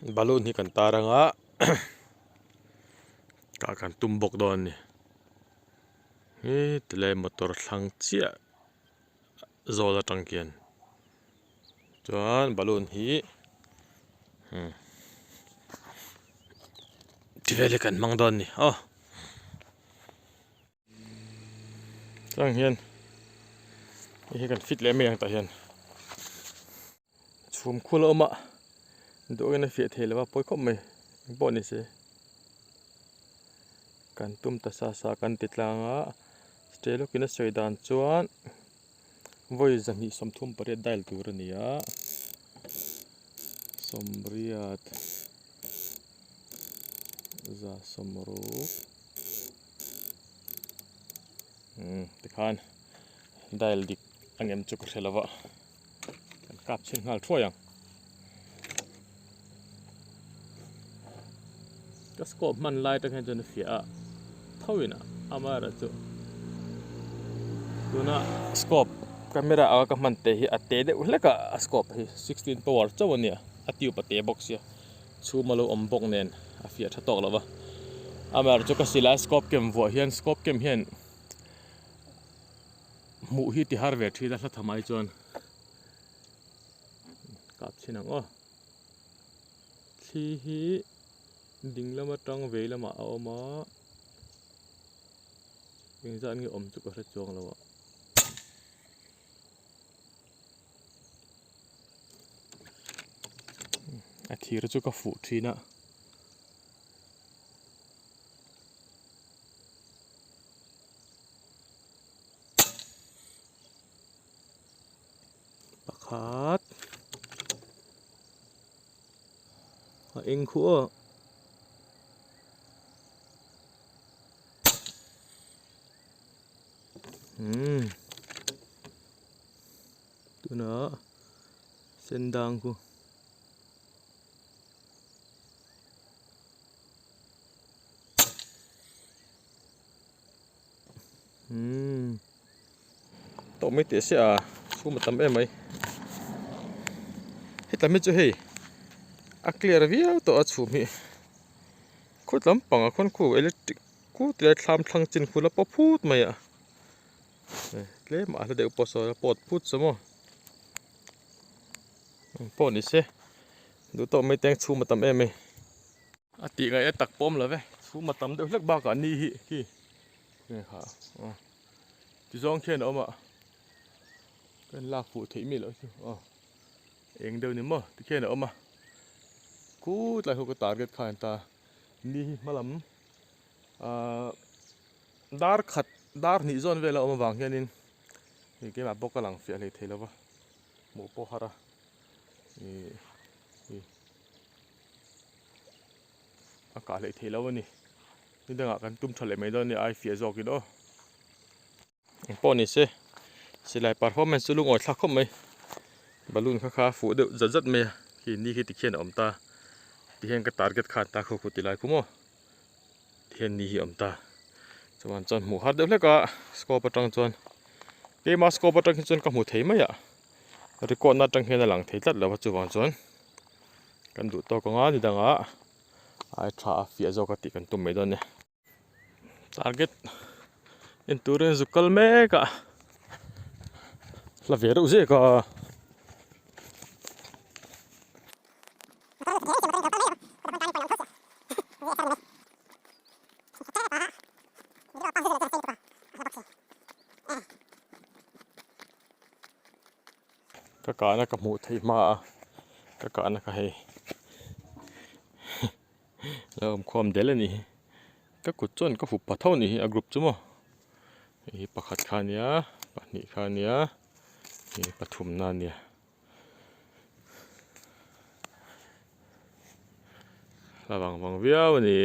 Balloon hi kan tar anga tah kan tum bawk dawn a ni he tilai motor thlang chiah zawl atang khian chuan balloon hi umm ti vel hi kan hmang dawn a ni aw. Tlang hian hei hi kan fit leh mai ang tah hian chhum khul a awm a duh angin a fiah thei lo a pawi khawp mai eng pawh ni se kan tum ta sa sa kan ti tlang a stay lawkin a sawi dan chuan vawi 238 dial tur a ni a sawmriat za sawmruk. Umm tikhan dial dik ang em chu ka hre lova kan kap chhin nghal thuai ang ka scope hman lai atang hian chuan a fiah a tho in amaherawhchu tuna scope camera anga ka hman te hi a te deuh hlek a a scope hi 16 power chauh a nia a tube a te bawk sia. Chhum a lo awm bawk nen a fiah tha tawk lo va. Amaherawhchu ka silai scope kem vuah hian scope kem hian hmuh hi ti har ve thin a hla tha mai chuan kap chhin ang aw. Thli hi ding lam atang vei lamah a awm a, engzat nge awm chu ka hre chuang lo a. A thir chu ka fuh thin a. Pakhat a eng khuh aw. Umm tunah sen dang khu umm tawh mai teh se a chhum a tam em mai hetlai hi chu hei a clear viau tawh a chhum hi khawt lampangah khuan khu electric Khu tilai thlam thlang chin khu la pawh phut mai a tlem a hla deuh pawh sawi a pawt phut saw maw eng pawh ni se duh tawk mai teng chhum a tam em mai a tih ngaih a tak pawm lo ve chhum a tam deuh hlek bakah ni hi khi nge kha aw ti zawng khian a awm a ka in lak fuh theih mi loh chu aw eng deuh ni maw ti khian a awm a khu tlai khu ka target kha a ni ta ni hi hma lam. Ahh dar khat dar hnih zawn vel a awm avang hianin ih keimah bawk a lang fiah hlei thei lova hmuh pawh har a ih ih a kah hlei thei lo a ni ni dangah kan tum tha leh mai dawn a ni ai fiah zawkin aw. Eng pawh ni se silai performance chu lungawi thlak khawp mai balloon kha kha a fuh deuh zat zat mai a khi ni khi tikhian a awm ta tihian ka target khan ta khaw khaw ti lai khu maw tihian ni hi a awm ta chuan chuan hmuh har deuh hlek a scope atang chuan keima scope atang hi chuan ka hmu thei mai a record na atang hian a lang thei tlat lo a chuvang chuan kan duh tawk anga ni dangah ai tha a fiah zawk a tih kan tum mai dawn a ni. Target en turin zuk kal mek a hla ve reuh zek a. Ka kahna ka hmuh theih hma a ka kahna kha hei. Lo awm khawm del a nih hi ka kut chuan ka hup pha tho a nih hi a group chu maw hei hi pakhat kha a nia pahnih kha a nia hei pathumna a nia la vang vang viau a ni.